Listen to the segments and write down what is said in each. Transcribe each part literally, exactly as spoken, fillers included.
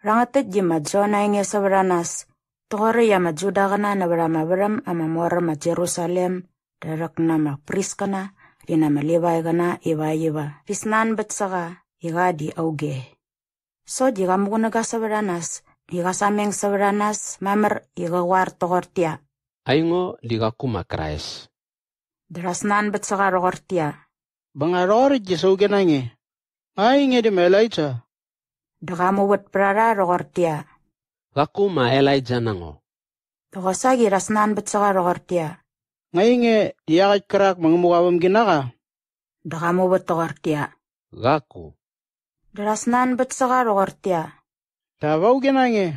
Rhangät täkt di ma Jon aa enge sävät a nas toqoräkt i ama Judaqäna nävät ama värhäm ama mor äm ma Jerusalem dä rhäk na ama priskäna rhi na ama Livaiqäna ivakt iva rhi snanbät sä qa i qa di auge. Sokt di qa muqunäga sävät a nas i qa sameng sävät a nas mamär i qä qoar toqortäqyia, "Aingo di qaku ma Krais." Dä rha snanbät sä qa rhoqortäqyia, "Bä nga rhoqoräkt di sa auge na nge? Nga ainge di ma Elaija?" Dä qa muvät pät a rha rhoqortäqyia, "Qaku ma Elaija na ngo." Dä qosaqi rha snanbät sä qa rhoqortäqyia, "Nga ainge di iaqäkt kärak ma Ngämuqa aa vämginaqa?" Dä qa muvät toqortäqyia, "Qaku." Dä rha snanbät sä qa rhoqortäqyia, "Dap auge na nge?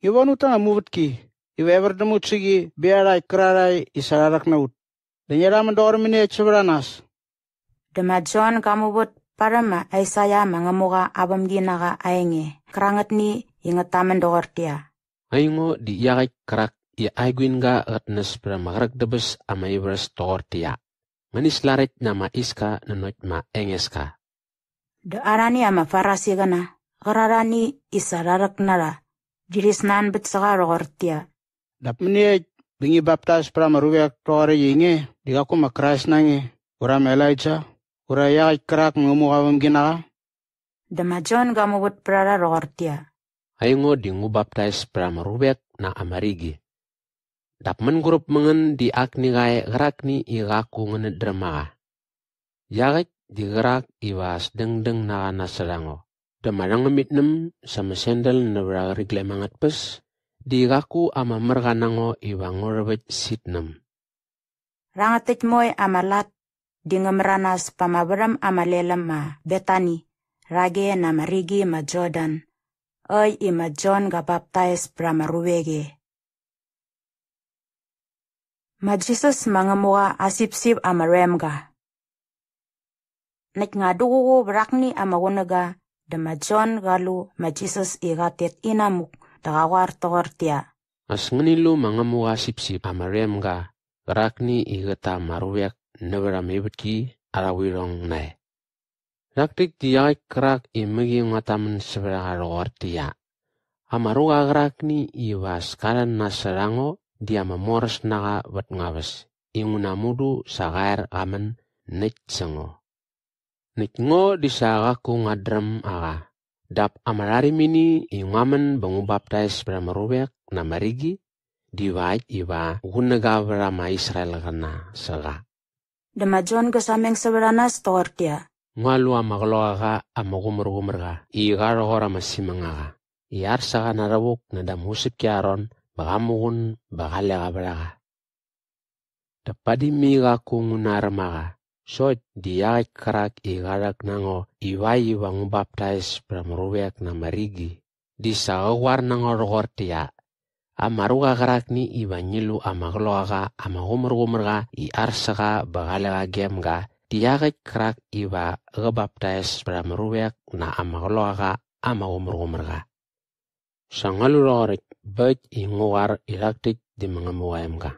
Ngi von ut ta anga muvätki iva evär däm ut sä qi bä iarhakt kärarhae i sa rha rhäk na ut. Dä ngia rhamän doqor mäniekt sävät a nas?" Dä ma Jon ga muvät parhäm ma Aisaia ma Ngämuqa aa vämginaqa aa enge qärangätni i ngät tamän doqortäqyia, "Aingo di iaqäkt kärak i aa eguinga qät näs pät ama qräk dä bäs ama ivärhäs toqortäqyia, 'Ngäni slaräkt na ama iska nanokt ma Engeska.'" Dä arhani ama Farisiqäna qärarhani i sa rha rhäk na rha di rhi snanbät sä qa rhoqortäqyia, "Dap mäniekt bä ngi baptais pät ama ruvek toqoräkt i ainge di qaku ma Krais na nge, ura ma Elaija, ura iaqäkt kärak ma Ngämuqa aa vämginaqa?" Dä ma Jon ga muvät pät a rha rhoqortäqyia, "Aingo di ngu baptais pät ama ruvek na ama rigi. Dap mänguräp mä ngän di akni qa e qärakni i qaku ngänät dräm a qa. Iaqäkt di qärak iva as dängdäng na qa nasot a ngo dä ama rhängämitnäm sa ama sandal nävät aa qäriglem angät tpäs di qaku ama mär qa na ngo iva ngu rhäväkt sä itnäm." Rhangät täkt moe ama lat di ngä märanas pa ama värhäm ama lel äm ma Betani rhage na ama rigi ma Jordan, äkt i ma Jon ga baptais pät ama ruvek e. Ma Jisas ma Ngämuqa aa sipsip ama rhoemga. Näkt nga duququ vät akni ama qunäga dä ma Jon qa lu ma Jisas i qat tet inamuk dä qa qoar toqortäqyia, "As ngäni lu ma Ngämuqa aa sipsip ama rhoemga qärakni i qät ta ama ruvek nävät ama ivätki arha vuirhong nae. Rhak täkt di iaqäkt kärak i mäqi nguat tamän sävät a qa rhoqortäqyia, 'Ama ruqa qärakni iva as ka rhän nasot a ngo di ama moräs na qa vät ngua väs, inguna mudu sa qa er qa män näkt sä ngo.' Näkt ngo di sa qaku nguat dräm a qa, dap ama rharimini i ngua män bä ngu baptais pät ama ruvek na ama rigi divakt iva qunäga vät ama Israelqäna sä qa." Dä ma Jon gä sameng sävät a nas toqortäqyia, "Ngua lu ama Qloqaqa ama Qumärqumärqa i qa rhoqor ama simängaqa i ar sä qa na rhävuk näda ama usäpki arha ron bä qa muqun bä qale qa vät a qa. Dap padi mai qaku ngu naräm a qa sokt di iaqäkt kärak i qa rhäk na ngo ivakt iva ngu baptais pät ama ruvek na ama rigi di sa qä qoar na ngo rhoqortäqyia, 'Ama ruqa qärakni iva ngi lu ama Qloqaqa ama Qumärqumärqa i ar sä qa bä qale qa gem ga di iaqäkt kärak iva qä baptais pät ama ruvek na ama Qloqaqa ama Qumärqumärqa.' Sa ngua lu rhoqoräkt bä äkt i ngu qoar i rhak täkt di ma Ngämuqa aa emga."